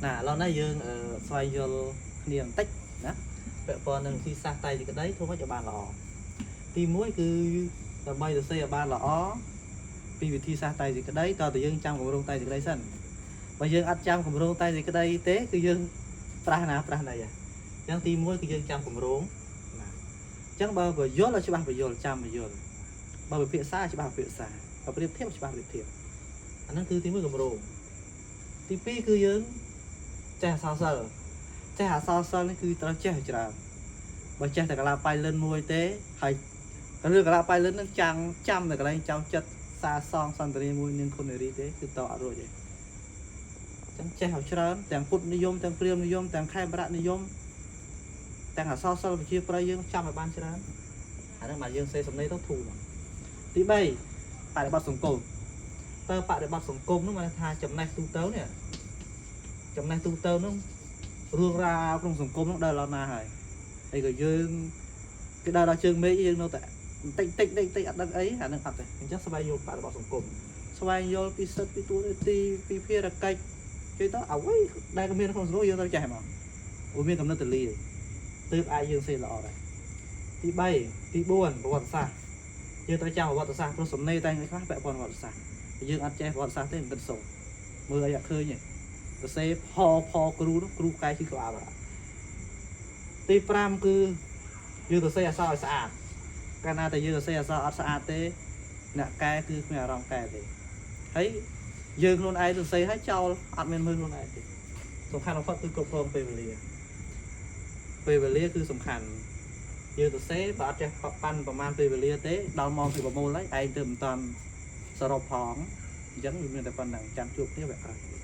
ណាឥឡូវនេះយើងស្វែងយល់គ្នាបន្តិចណាពាក់ព័ន្ធនឹងវិធីសាស្ត្រតែងសេចក្តីធ្វើម៉េចឲ្យបានល្អទី1គឺដើម្បីសរសេរឲ្យបានល្អពីវិធីសាស្ត្រតែងសេចក្តីតើតើយើងចាំគម្រោងតែងសេចក្តីសិនបើយើងអត់ចាំគម្រោងតែងសេចក្តីទេគឺយើងប្រាស់ណាប្រាស់ណីហ៎អញ្ចឹងទី1គឺយើងចាំគម្រោងណាអញ្ចឹងបើបញ្យល់ឲ្យច្បាស់បញ្យល់ចាំបញ្យល់បើវិភាសាច្បាស់វិភាសាបើប្រៀបធៀបច្បាស់ប្រៀបធៀបអាហ្នឹងគឺទី1គម្រោងទី2គឺយើង ចេះអក្សរសិល្ប៍ចេះអក្សរសិល្ប៍នេះគឺត្រូវចេះឲ្យច្រើនបើចេះតែកលាប៉ៃលិនមួយទេហើយរឿងកលាប៉ៃលិននឹងចាំងចាំតែកន្លែងចៅចិត្តសាសងសន្តានាមួយនឹងគុណនារីទេគឺតអត់រួចទេអញ្ចឹងចេះឲ្យច្រើនទាំងពុទ្ធនិយមទាំងព្រាហ្មណ៍និយមទាំងខេមរៈនិយមទាំងអក្សរសិល្ប៍វិជាប្រៃយើងចាំឲ្យបានច្រើនអាហ្នឹងបាទយើងសេសំណេរទៅធូរមកទី3បរិបត្តិសង្គមតើបរិបត្តិសង្គមនោះមានន័យថាចំណេះទូទៅនេះ ចំណេះទូទៅនោះរឿងរ៉ាវក្នុងសង្គមនោះដល់ដល់ណាហើយហើយក៏យើងគេដើរដល់ជើងមេឃយើងនៅតែបន្តិចតិចតិចតិចអត់ដឹងអីអានឹងអត់ទេអញ្ចឹងស្វែងយល់បរិបទសង្គមស្វែងយល់ពីសិទ្ធិពីទួនាទីពីភារកិច្ចគេទៅអ្វីដែលមានក្នុងសង្គមយើងត្រូវចេះហ្មងព្រោះមានកំណត់ទលាយទើបអាចយើងសេល្អដែរទី3ទី4ប្រវត្តិសាស្ត្រយើងត្រូវចាំប្រវត្តិសាស្ត្រព្រោះសំណេរតែងខ្លះពាក់ព័ន្ធប្រវត្តិសាស្ត្រយើងអត់ចេះប្រវត្តិសាស្ត្រទេមិនគិតសូន្យមើលអីអត់ឃើញទេ សរសេរផផគ្រូនោះគ្រូកែឈឺក្បាលបាទទី5គឺយើងសរសេរអក្សរឲ្យស្អាតកាលណាតែយើងសរសេរអក្សរអត់ស្អាតទេអ្នកកែគឺគ្មានអារម្មណ៍កែទេហើយយើងខ្លួនឯងសរសេរឲ្យចោលអត់មានមើលខ្លួនឯងទេសំខាន់បំផុតគឺគ្រប់គ្រងពេលវេលាពេលវេលាគឺសំខាន់យើងសរសេរបើអត់ចេះប៉ាន់ប្រហែលពេលវេលាទេដល់ម៉ោងទីប្រមូលហើយឯងទៅមិនតាន់សរុបផងអញ្ចឹងវាមានតែប៉ុណ្្នឹងចាំជួបគ្នាវគ្គក្រោយ។